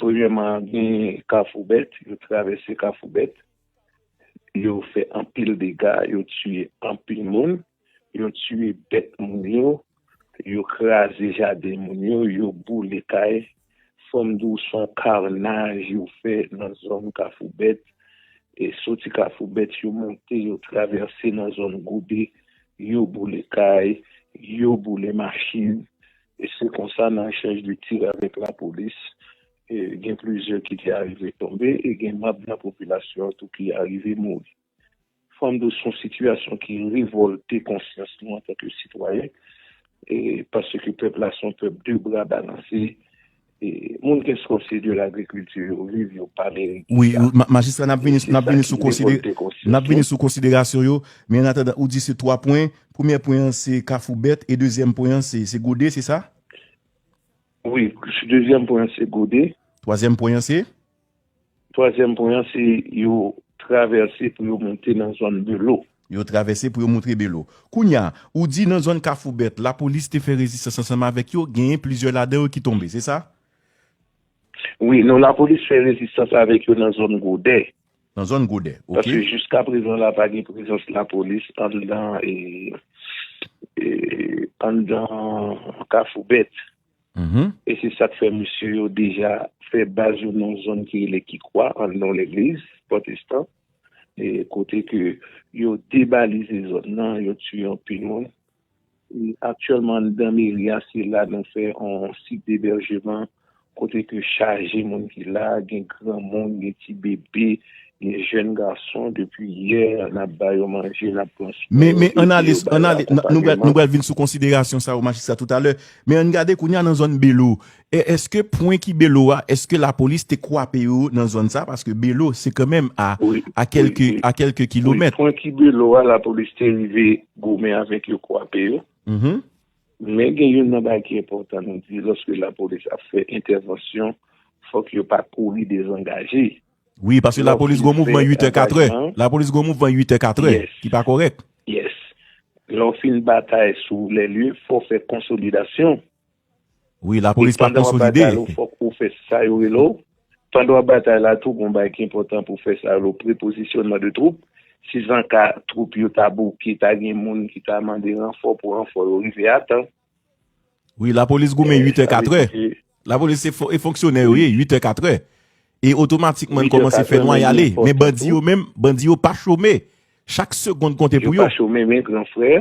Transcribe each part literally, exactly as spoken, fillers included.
Premyèman, gen Kafou Bèt, yo travèse Kafou Bèt, yo fè anpil dega, yo tiye anpil moun, yo tiye bèt moun yo, yo kraze jaden moun yo, yo boule kay. Fò m di w se yon kanaj yo fè nan zòn Kafou Bèt. E soti Kafou Bèt, yo monte, yo travèse nan zòn Gode, yo boule kay, yo boule machin. E se konsa, nan echanj de tir avèk lapolis, e gen plizyè ki te arive tonbe, e gen manm nan popilasyon an tou ki arive mouri. Fò m di w se yon sitiyasyon ki revòlte konsyans nou antanke sitwayen, e paske pèp la se yon pèp de bra balanse. E moun Kenskòf, se de lagrikilti yo viv, yo pa merite sa. Wi, majistra, n ap vini, n ap vini sou konsidere, n ap vini sou konsiderasyon yo, men annatandan, ou di se twa pwen. Premyè pwen an se Kafou Bèt e dezyèm pwen an se, se Gode, se sa? Wi, dezyèm pwen an se Gode. Twazyèm pwen an se? Twazyèm pwen an se yo travèse pou yo monte nan zòn Belo. Yo travèse pou yo monte Belo. Kounye a, ou di nan zòn Kafou Bèt, lapolis te fè rezistans ansanm avèk yo, genyen plizyè ladan yo ki tonbe, se sa? Wi, non, lapolis fè rezistans avèk yo nan zòn Gode. Nan zòn Gode, ok. Paske jiska prezan la, pa gen prezans lapolis anndan, e, e, anndan Kafou Bèt. Mhm. E se sa k fè mesye yo deja fè baz yo nan yon zòn ki rele Kikwa, anndan yon legliz pwotestan, e kote ke yo debalize zòn nan, yo tiye anpil moun. E aktyèlman, anndan meri a, se la nou fè yon sit debèjman, kote ke chaje moun ki la, gen granmoun, gen ti bebe, gen jèn gason. Depi yè, n ap ba yo manje, n ap pran swen yo, ede yo, bay yo akonpayman. Men, men, ann ale, ann ale, n, nou pral, nou pral vin sou konsiderasyon sa yo, majistra, toutalè. Men ann gade kounye a nan zòn Belo. E, èske pwen ki Belo a, èske lapolis te kwape yo nan zòn sa? Paske Belo, se kanmenm a, a kèlke, a kèlke kilomèt. Wi, pwen ki Belo a, lapolis te rive goumen avèk yo, kwape yo. Mhm. Men gen youn nan bagay ki enpòtan nou di, lòske lapolis ap fè entèvansyon, fòk yo pa kouri dezangaje. Wi, paske lapolis gon mouvman uit è, katrè. Lapolis gon mouvman uit è, katrè, ki pa kòrèk. Yes. Lè w fin batay sou lè lye, fò w fè konsolidasyon. Wi, lapolis pa konsolide. E pandan w ap batay la, fòk ou fè sa yo rele w. Pandan w ap batay la tou, gon bagay ki enpòtan pou fè sa yo rele w prepozisyonman de twoup. Si zanka twoup yo ta bouke, ta gen moun ki ta mande ranfò pou ranfò yo rive a tan. Wi, lapolis goumen uit è, katrè. Lapolis se fon-, e fonksyonè yo ye, uit è, katrè. E otomatikman, n kòmanse fè nwayale. Men bandi yo menm, bandi yo pa chome. Chak segonn konte pou yo. Yo pa chome, men gran frè,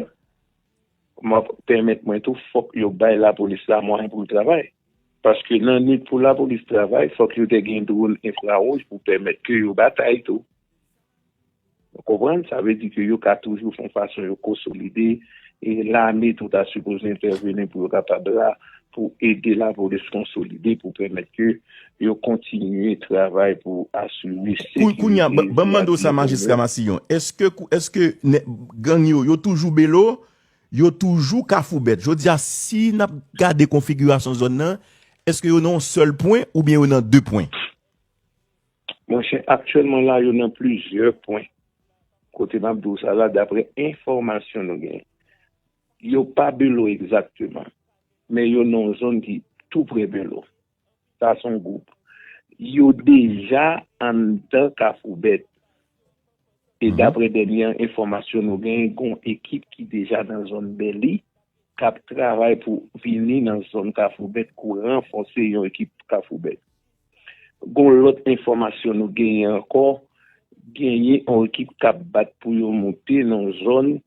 m ap pèmèt mwen tou, fòk yo bay lapolis la mwayen pou l travay. Paske nan nwit pou lapolis travay, fòk yo te gen dwòn enfrawouj pou pèmèt ke yo batay tou. Ou konprann? Sa vle di ke yo ka toujou fè yon fason yo konsolide, e lame tou ta sipoze entèveni pou yo kapab la, pou ede lapolis konsolide, pou pèmèt ke yo kontinye travay pou asire sekirite. Kounye a, ban m mande w sa, majistra Massillon, èske, èske gang yo, yo toujou Belo? Yo toujou Kafou Bèt. Jodi a, si n ap gade konfigirasyon zòn nan, èske yo nan yon sèl pwen oubyen yo nan de pwen? Monchè, aktyèlman la, yo nan plizyè pwen. Kote m ap di w sa la, daprè enfòmasyon nou genyen. Yo pa Belo egzakteman, men yo nan yon zòn ki tou pre Belo. Sa se yon gwoup. Yo deja anndan Kafou Bèt. E daprè dènye enfòmasyon nou genyen, gen yon ekip ki deja nan zòn Bèli, k ap travay pou vini nan zòn Kafou Bèt, pou ranfòse yon ekip Kafou Bèt. Gen yon lòt enfòmasyon nou genyen ankò, genyen yon ekip k ap bat pou yo monte nan zòn,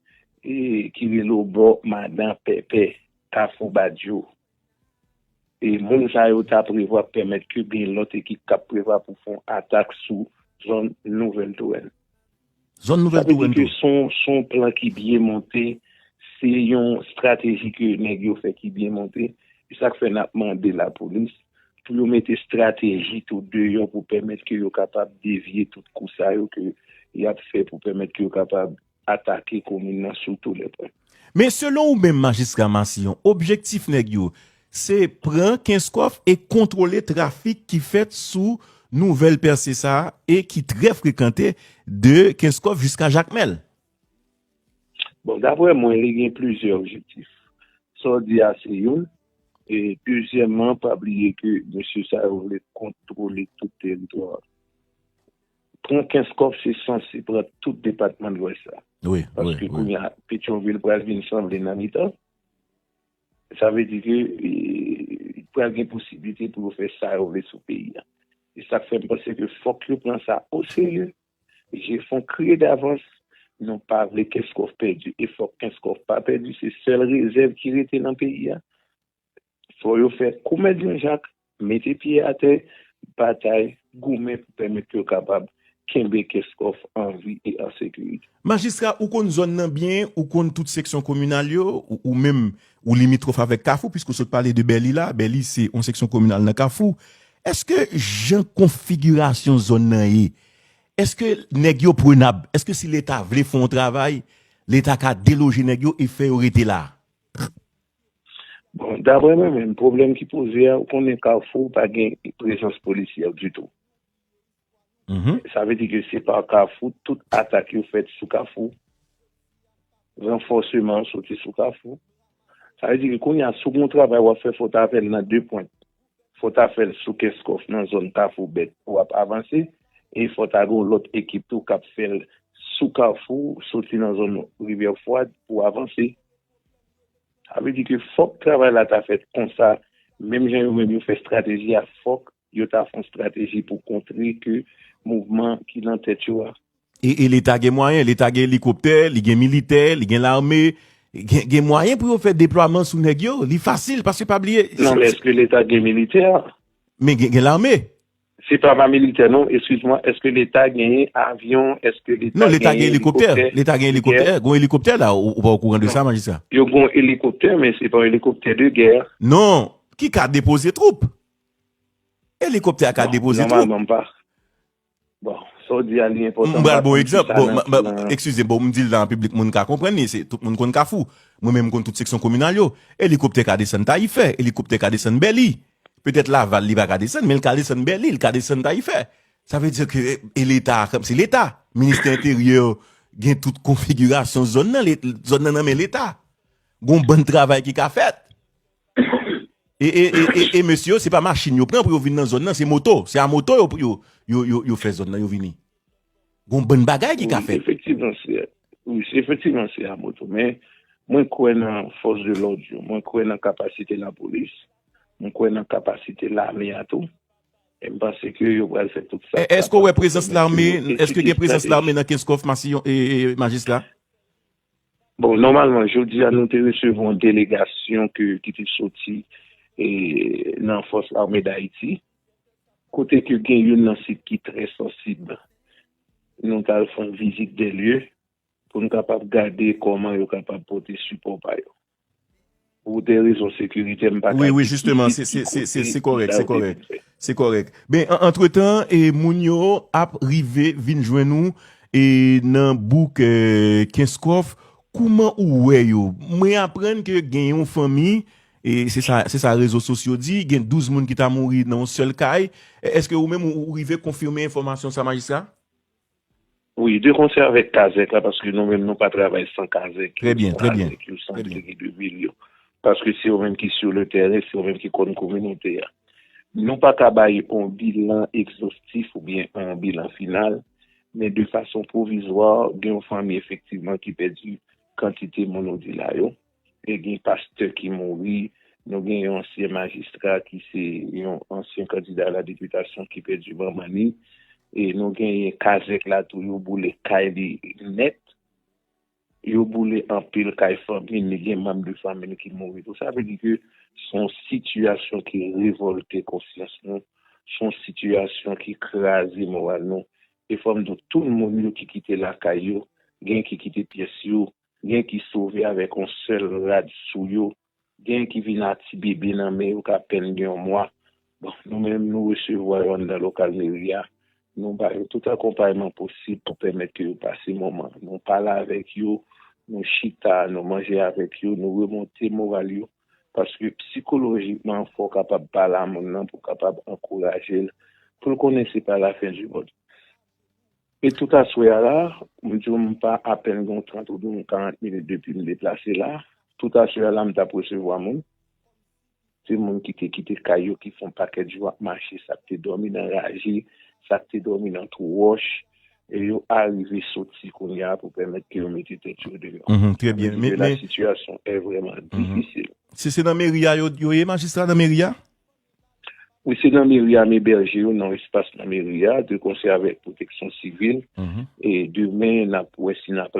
e, ki rele w bò Madan Pèpè, Kafou Badyo. E moun sa yo ta prevwa pèmèt ke gen lòt ekip k ap prevwa pou fè yon atak sou zòn Nouvèl Torèn. Zòn Nouvèl Torèn tou. Sa vle di ke se yon, se yon plan ki byen monte, se yon estrateji ke nèg yo fè ki byen monte. E sa k fè n ap mande lapolis pou yo mete estrateji tou deyò pou pèmèt ke yo kapab devye tout kou sa yo ke y ap fè pou pèmèt ke yo kapab atake komin nan sou tou lè pwen. Men selon ou menm, majistra Massillon, objektif nèg yo, se pran Kenskòf e kontwole trafik ki fèt sou Nouvèl Pèse sa a e ki trè frekante de Kenskòf jiska Jakmèl. Bon, daprè mwen, li gen plizyè objektif. Sa w di a se youn, E dezyèmman, pa bliye ke mesye sa yo vle kontwole tout teritwa a. Pran Kenskòf, se sanse pran tout depatman Lwès la. Wi, wi, Paske wi. Kounye a, Petyonvil pral vin sanble nan mitan. Sa vle di ke e, pral gen posiblite pou yo fè sa yo vle sou peyi a. E sa k fè m panse ke fòk yo pran sa oserye. Jefon kriye davans, nou pa vle Kenskòf pèdi. E fòk Kenskòf pa pèdi, se sèl rezèv ki rete nan peyi a. Fò yo fè kou Mèt Jan Jak, mete pye atè, batay, goumen pou pèmèt yo kapab kenbe Kenskòf an vi e an sekirite. Majistra, ou konn zòn nan byen, ou konn tout seksyon kominal yo, ou, ou menm, ou limitwòf avèk Kafou, piske w sot pale de Bèli la, Bèli se yon seksyon kominal nan Kafou. Èske jan konfigirasyon zòn nan ye, èske nèg yo prenab? Èske si Leta vle fè yon travay, Leta ka deloje nèg yo e fè yo rete la? Bon, daprè mwen menm, pwoblèm ki poze a, ou konnen Kafou pa gen prezans polisyè ditou. Mhm. Sa vle di ke se pa Kafou, tout atak yo fèt sou Kafou. Ranfòseman an soti sou Kafou. Sa vle di ke kounye a, si w gen yon travay w ap fè, fò w ta fè l nan de pwent. Fò w ta fè l sou Kenskòf, nan zòn Kafou Bèt, pou w ap avanse. E fò w ta gen yon lòt ekip tou k ap fè l sou Kafou, soti nan zòn Rivyè Fwad, pou w avanse. Sa vle di ke fòk travay la ta fèt konsa, menm jan yo menm yo fè estrateji a, fòk yo ta fè yon estrateji pou kontre ke mouvman ki nan tèt yo a. E, e Leta gen mwayen, Leta gen elikoptè, li gen militè, li gen lame, gen, gen mwayen pou yo fè deplwaman sou nèg yo, li fasil, paske pa bliye. Non, men èske Leta gen militè? Men gen, gen lame. Se pa militè, non, eskiz mwa, èske Leta genyen avyon, èske Leta Non, Leta gen gen elikoptè, elikoptè Leta gen de gè? Elikoptè, gon elikoptè la, ou, ou pa okouran de sa, majistra? Yo gon elikoptè, men se pa yon elikoptè de gè. Non, ki ka depoze twoup. Elikoptè a ka Bon, depoze twoup. Nòmalman, m pa. Bon, sa w di a li enpòtan, M m pral pa bon konn egzanp. Bon, m, m, eskize m, bon, m di l la an piblik, moun ka konprann li, se tout moun konn Kafou. Mwen menm, m konn tout seksyon kominal yo. Elikoptè ka desann Tayifè, elikoptè ka desann Bèli. Petèt Laval, li pa ka desann, men l ka desann Bèli, l ka desann Tayifè. Sa vle di ke, e, e Leta, se Leta. Ministè Enteryè gen tout konfigirasyon zòn nan, le-, zòn nan nan men Leta. Gon bann travay ki ka fèt. E, e, e, e, e mesye yo, se pa machin yo pran pou yo vin nan zòn nan, se moto. Se a moto yo, yo, yo, yo, yo fè zòn nan, yo vini. Gon bann bagay ki ka Wi, fèt. Efektivman, se, wi, se, efektivman, se a moto. Men, mwen kwè nan fòs de lòd yo. Mwen kwè nan kapasite lapolis. Mwen kwè nan kapasite lame a tou. E m panse ke yo pral fè tout sa k kapab pou pèmèt ke yo egzekite estrateji. Èske gen prezans lame nan Kenskòf, Masiyon, e, e, majistra? Bon, nòmalman, jodi a, nou te resevwa yon delegasyon ke, ki te soti, e, nan Fòs Lame Dayiti, kote ke gen youn nan sit ki trè sansib. Nou t al fè yon vizit de lye pou n kapab gade kòman yo kapab pote sipò pa yo. Pou de rezon sekirite, m pa ka di ki sit, ki kote, ki sa yo te vin fè. Wi, wi, jisteman, se, se, se, se, se kòrèk, se kòrèk. Se kòrèk. Ben, an, antretan, e, moun yo ap rive vin jwenn ou, e, nan bouk, e, Kenskòf. Kouman ou wè yo? Mwen aprann ke gen yon fanmi, e, se sa, se sa rezo sosyo di, gen douz moun ki ta mouri nan yon sèl kay. E, èske ou menm ou, ou rive konfime enfòmasyon sa, majistra? Wi, de konsè avèk kazèk la, paske nou menm nou pa travay san kazèk yo, san azèk yo, san diri de vil yo. Paske se yo menm ki sou le tèren, se yo menm ki konn kominote a. Nou pa ka bay yon bilan egzostif oubyen yon bilan final, men de fason pwovizwa, gen yon fanmi efektivman ki pèdi kantite moun ou di la yo. E gen pastè ki mouri, nou gen yon ansyen majistra ki se yon ansyen kandida a la depitasyon ki pèdi manman li, e nou genyen kazèk la tou, yo boule kay li nèt, yo boule anpil kay fanmi li, gen manm de fanmi li ki mouri tou. Sa vle di ke se yon sitiyasyon ki revòlte konsyans nou, se yon sitiyasyon ki kraze moral nou. E fò m di w, tout moun yo ki kite lakay yo, gen ki kite pyès yo, gen ki sove avèk yon sèl rad sou yo, gen ki vin a ti bebe nan men yo k apèn gen yon mwa. Bon, nou menm, nou resevwa yo anndan lokal meri a. Nou ba yo tout akonpayman posib pou pèmèt ke yo pase moman. Nou pale avèk yo, nou chita, nou manje avèk yo, nou remonte moral yo. Paske sikolojikman, fò w kapab pale a moun nan pou w kapab ankouraje l, pou l konnen se pa lafen di mond. E tout aswè a la, m di w m pa apèn gen yon trant oubyen yon karant minit depi m deplase la. Tout aswè a la, m t ap resevwa moun. Se moun ki te kite kay yo, ki fè yon pakèt jou ap mache, sa k te dòmi nan raje, sa k te dòmi nan twou wòch, e yo arive soti kounye a pou pèmèt ke yo mete tèt yo deyò. Mhm, très bien. Sa vle di Men, ke la men sitiyasyon è vrèman difisil. se, se nan meri a yo, yo ye, majistra, nan meri a? Wi, se nan meri a, m ebèje yo nan espas nan meri a, de konsè avèk pwoteksyon sivil. Mhm. E demen, n ap wè si n ap